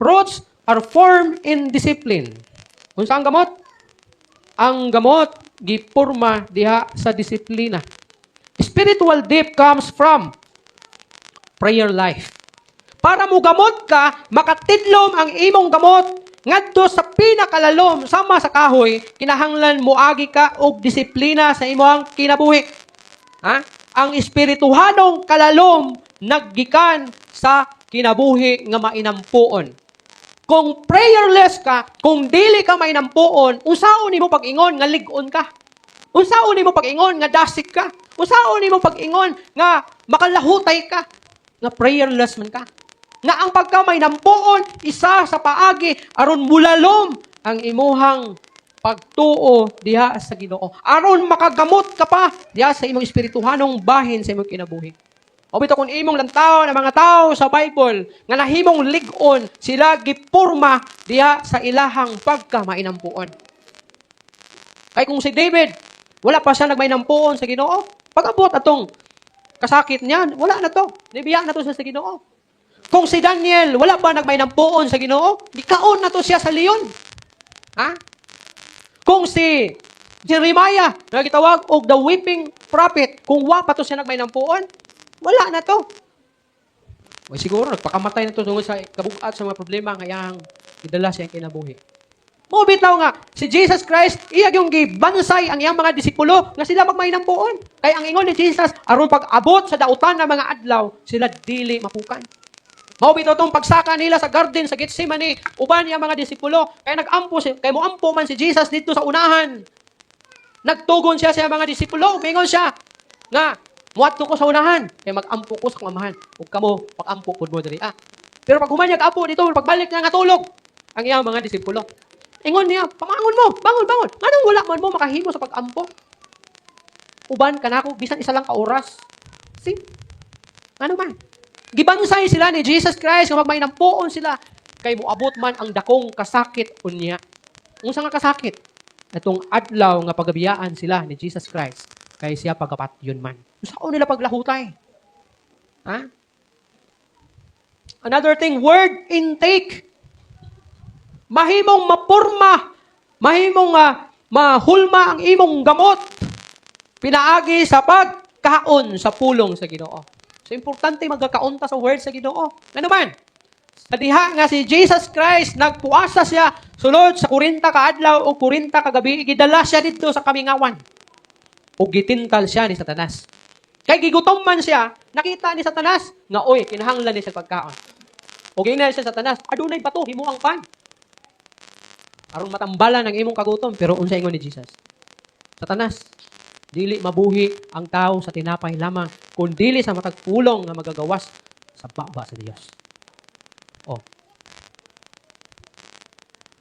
Roots are formed in discipline. Unsa ang gamot? Ang gamot gipurma diha sa disiplina. Spiritual depth comes from prayer life. Para mugamot ka, makatidlom ang imong gamot ngadto sa pinakalalom sama sa kahoy, kinahanglan moagi ka og disiplina sa imong kinabuhi. Ha? Ang espirituhanong kalalom naggikan sa kinabuhi nga mainampuon. Kung prayerless ka, kung dili ka mainampuon, unsaon nimo pag-ingon nga lig-on ka? Unsaon nimo pag-ingon nga dasig ka? Unsaon nimo pag-ingon nga makalahutay ka? Nga prayerless man ka? Nga ang pagka mainampuon, isa sa paagi aron mulalom ang imuhang pagtuo diha sa Ginoo. Aron makagamot ka pa diha sa imong espirituhanong bahin sa imong kinabuhi. O bitaw kung imong lantaw ng mga tao sa Bible nga nahimong lig-on, sila gipurma diha sa ilahang pagkamainampuon. Kay kung si David, wala pa siya nagmainampuon sa Ginoo, pag-abot atong kasakit niya, wala na to. Nibiya na to siya sa Ginoo. Kung si Daniel, wala pa nagmainampuon sa Ginoo, gikaon na to siya sa leon. Ha? Kung si Jeremiah, nga gitawag og the weeping prophet, kung wa pa to siya nagmainampuon, wala na to. O siguro, nagpakamatay na to tungod sa kabugat sa mga problema nga iyang gidala sa iyang kinabuhi. Mo bitaw nga, si Jesus Christ, iya yung gibansay ang iyang mga disipulo nga sila magmainampuon. Kay ang ingon ni Jesus, aron pag-abot sa dautan ng mga adlaw, sila dili mapukan. Mao bitaw tong pagsaka nila sa garden sa Gethsemane, uban niya mga disipulo, kay nagampo si kay moampo man si Jesus didto sa unahan. Nagtugon siya sa mga disipulo, mingon siya nga muadto ko sa unahan, kay mag-ampo ko sa akong amahan. Ug kamo pag-ampo pud mo diri ah. Pero pag human niya ampo dito, pagbalik niya nga tulog ang iyang mga disipulo. Ingon niya, "Pamangon mo, bangon, bangon. Nganong wala man mo makahimo sa pag-ampo? Uban kanako bisan isa lang ka oras." See? Ano man? Gibansay sila ni Jesus Christ nga magmainampuon sila kay moabot man ang dakong kasakit unya. Unsa nga kasakit? Atong adlaw nga pagabiyaan sila ni Jesus Christ kay siya pagapatyon man. Unsaon nila paglahutay? Ha? Another thing, word intake. Mahimong mapurma, mahimong mahulma ang imong gamot pinaagi sa pagkaon sa pulong sa Ginoo. So importante magkakaon ta sa word sa Ginoo. Ano man? Sa diha nga si Jesus Christ nagpuasa siya sulod sa 40 ka adlaw o 40 ka gabi, gidala siya didto sa kamingawan. O gitintal siya ni Satanas. Kay gigutom man siya, nakita ni Satanas nga oy kinahanglan ni sa pagkaon. O gingnan siya Satanas, "Adunay bato, himuang pan. Aron matambalan ang imong kagutom," pero unsa ingon ni Jesus? "Satanas, dili mabuhi ang tao sa tinapay lamang, kun dili sa matag pulong nga magagawas sa baba sa Dios." Oh.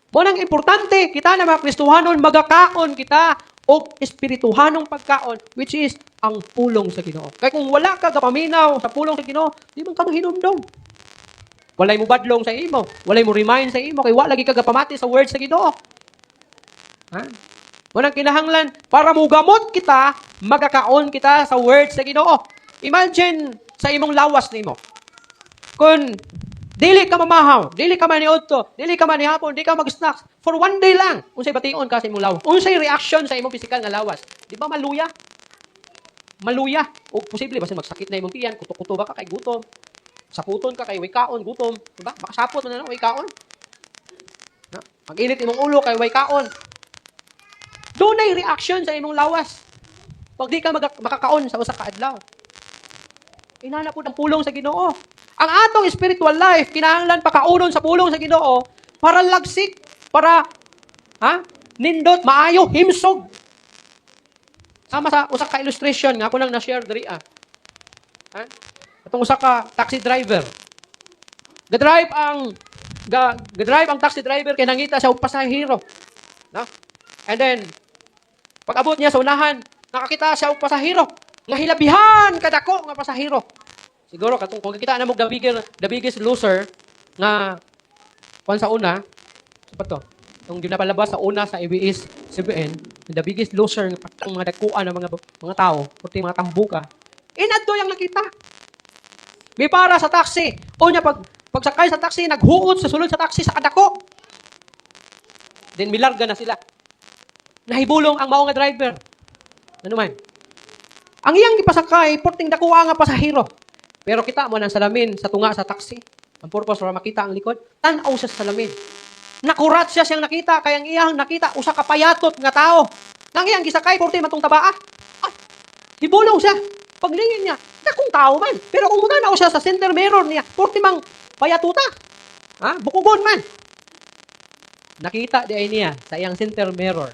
Mo nang importante kita na mga Kristohanon, magakaon kita og espirituhanong pagkaon, which is ang pulong sa Ginoo. Kay kung wala ka gapaminaw sa pulong sa Ginoo, di man ka mahinumdom. Walay mo badlong sa imo, walay mo remind sa imo kay wala lagi ka gapamati sa word sa Ginoo. Ha? Walang kinahanglan para mugamot kita, magakaon kita sa word sa Ginoo. Imagine sa imong lawas nimo. Kung dili ka mamahaw, dili ka maniudto, dili ka manihapon, di ka mag-snacks, for one day lang, unsay bation ka sa imong lawas? Unsay reaction sa imong physical nga lawas? Di ba maluya? Maluya. O posible basta magsakit na imong tiyan, kuto-kuto ba ka kay gutom. Saputon ka kay way kaon, gutom, di ba? Makasapot na lang way kaon. Na, mag-init imong ulo kay way kaon. Dunay reaction sa imong lawas pag di ka makakaon sa usa ka adlaw. Inana po ang pulong sa Ginoo. Ang atong spiritual life kinahanglan pakaunon sa pulong sa Ginoo para lagsik, para ha? Nindot, maayo, himsog. Sama sa usa ka illustration nga ako nang na-share diri ah. Ha? Atong usa ka taxi driver. Ga-drive ang taxi driver kay nangita siya og pasahero. No? And then pag-abot niya sa unahan, nakakita siya og pasahero nga hilabihan kadako nga pasahero. Siguro katong kung kita na mo The Biggest Loser nga kwan sa una, sa pa to? Yung ginapalabas sa una sa ABS CBN, The Biggest Loser nga patang mga dakuan ng mga tao, puti mga tambuka. Inadto yang nakita. May para sa taxi. O niya pag Pagsakay sa taxi, naghuot sa sulod sa taxi sa kadako. Then milarga na sila. Nahibulong ang mao nga driver. Ano man? Ang iyang gipasakay, porting dakuha nga pasahero. Pero kita mo ng salamin sa tunga sa taxi. Ang purpose para makita ang likod. Tan-aw siya sa salamin. Nakurat siya siyang nakita, kay ang iyang nakita, usa ka payatot nga tao. Nang iyang gisakay, porte matong tabaa. Ay, hibulong siya. Paglingin niya, dakong tao man. Pero kung mutanaw siya sa center mirror niya, porte mang payatuta. Ha? Bukugon man. Nakita di ay niya sa iyang center mirror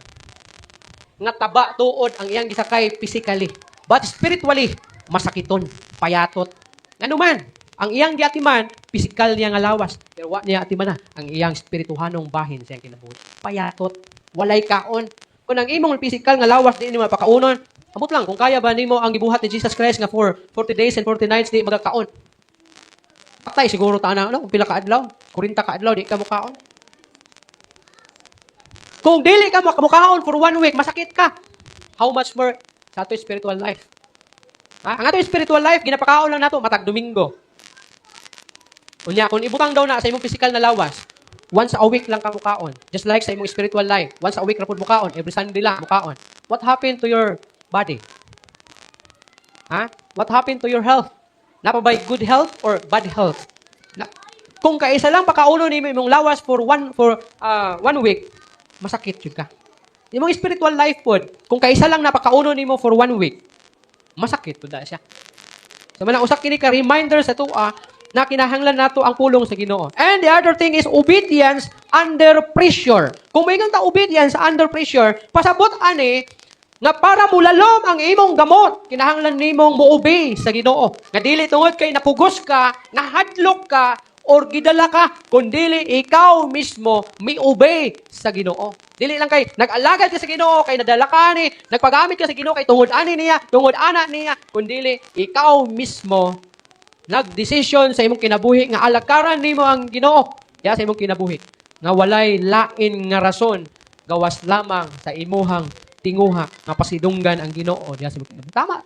nga taba tuod ang iyang gisakay physically. But spiritually, masakiton, payatot. Ano man, ang iyang giatiman, physical niya nga lawas. Pero wa niya atiman na ang iyang spirituhanong bahin sa iyang kinabuhi. Payatot, walay kaon. Kung ang imong physical nga lawas di nimo pakaunon, ambot lang kung kaya ba nimo ang gibuhat ni Jesus Christ nga for 40 days and 40 nights di magakaon. Patay siguro ta na, ano, kung pila ka adlaw, 40 ka adlaw di ka mukaon. Kung dili ka mukaon for one week, masakit ka. How much more sa ato spiritual life? Ha? Ang ato spiritual life, ginapakaon lang nato matag Domingo. Unya, kung ibutang daw na sa imong physical na lawas, once a week lang ka mukaon. Just like sa imong spiritual life, once a week ra pud mukaon, every Sunday lang mukaon. What happened to your body? Ha? What happened to your health? Naa pa ba'y good health or bad health? Na, kung kaisa lang pakauno nimo imong lawas for one week, masakit jud ka. Imong spiritual life pod, kung kaisa lang napakauno nimo for one week, masakit pud na siya. So man usa kini ka reminder sa atoa na kinahanglan nato ang pulong sa Ginoo. And the other thing is obedience under pressure. Kung moingon ta obedience under pressure, pasabot ani nga para mulalom ang imong gamot, kinahanglan nimong mo-obey sa Ginoo. Nga dili tungod kay napugos ka, nahadlok ka, or gidala ka, kundili ikaw mismo mi-obey sa Ginoo. Dili lang kay nag-alagad ka sa Ginoo kay nadala ka ni, nagpagamit ka sa Ginoo kay tungod ani niya, tungod ana niya, kundili ikaw mismo nagdesisyon sa imong kinabuhi nga alakaran nimo ang Ginoo diya sa imong kinabuhi nga walay lain nga rason gawas lamang sa imuhang tinguha nga pasidunggan ang Ginoo diya sa imong kinabuhi. Tama.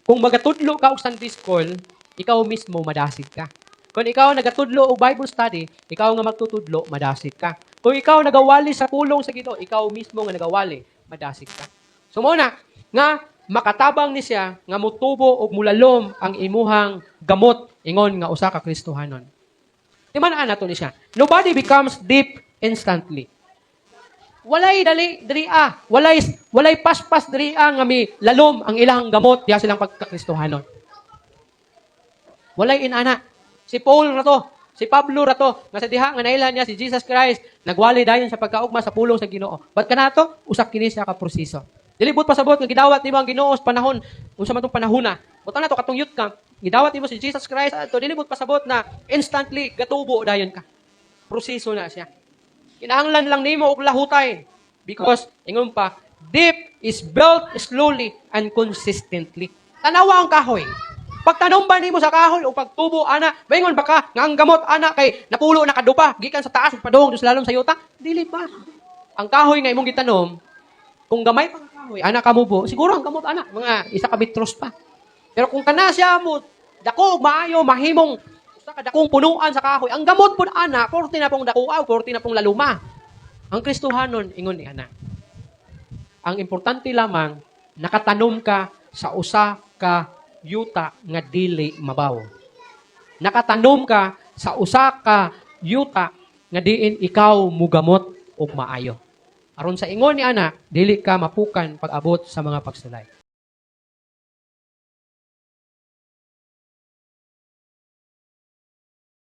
Kung magatudlo ka og Sunday school, ikaw mismo madasig ka. Kung ikaw nagatudlo og Bible study, ikaw nga magtutudlo, madasig ka. Kung ikaw nagawali sa pulong sa Ginoo, ikaw mismo nga nagawali, madasig ka. So mao na nga makatabang ni siya nga mutubo og mulalom ang imuhang gamot ingon nga usa ka Kristohanon. Timan-an nato ni siya. Nobody becomes deep instantly. Walay dali diri ah, walay paspas diri ah nga mi lalom ang ilang gamot diha silang pagkakristohanon. Walay inana. Si Paul ra to, si Pablo ra to, nga sa diha nga nailhan niya si Jesus Christ, nagwali dayon sa pagkaugma sa pulong sa Ginoo. But kanato, usa kini siya ka proseso. Dili buot pasabot nga gidawat nimo ang Ginoo sa panahon unsa man tong panahona. Butang nato katong youth camp, gidawat nimo si Jesus Christ adto, dili buot pasabot na instantly gatubo dayon ka. Proseso na siya. Kinahanglan lang nimo og lahutay because ingon pa, deep is built slowly and consistently. Tanawa ang kahoy. Pagtanom ba nimo sa kahoy o pagtubo ana, maingon ba ka nga ang gamot ana kay napulo na kadupa gikan sa taas ug padung sa lalom sa yuta? Dili pa. Ang kahoy nga imong gitanom, kung gamay pa ang kahoy, ana kamubo, siguro ang gamot ana mga 1 ka metros pa. Pero kung kana siya mo dako og maayo mahimong usa ka dakong punuan sa kahoy, ang gamot pud ana 40 na pong dakuaw, 40 na pong laluma. Ang Kristohanon ingon ni ana. Ang importante lamang nakatanom ka sa usa ka yuta nga dili mabaw. Nakatanom ka sa usa ka yuta nga diin ikaw mugamot og maayo. Aron sa ingon ni ana, dili ka mapukan pag-abot sa mga pagsulay.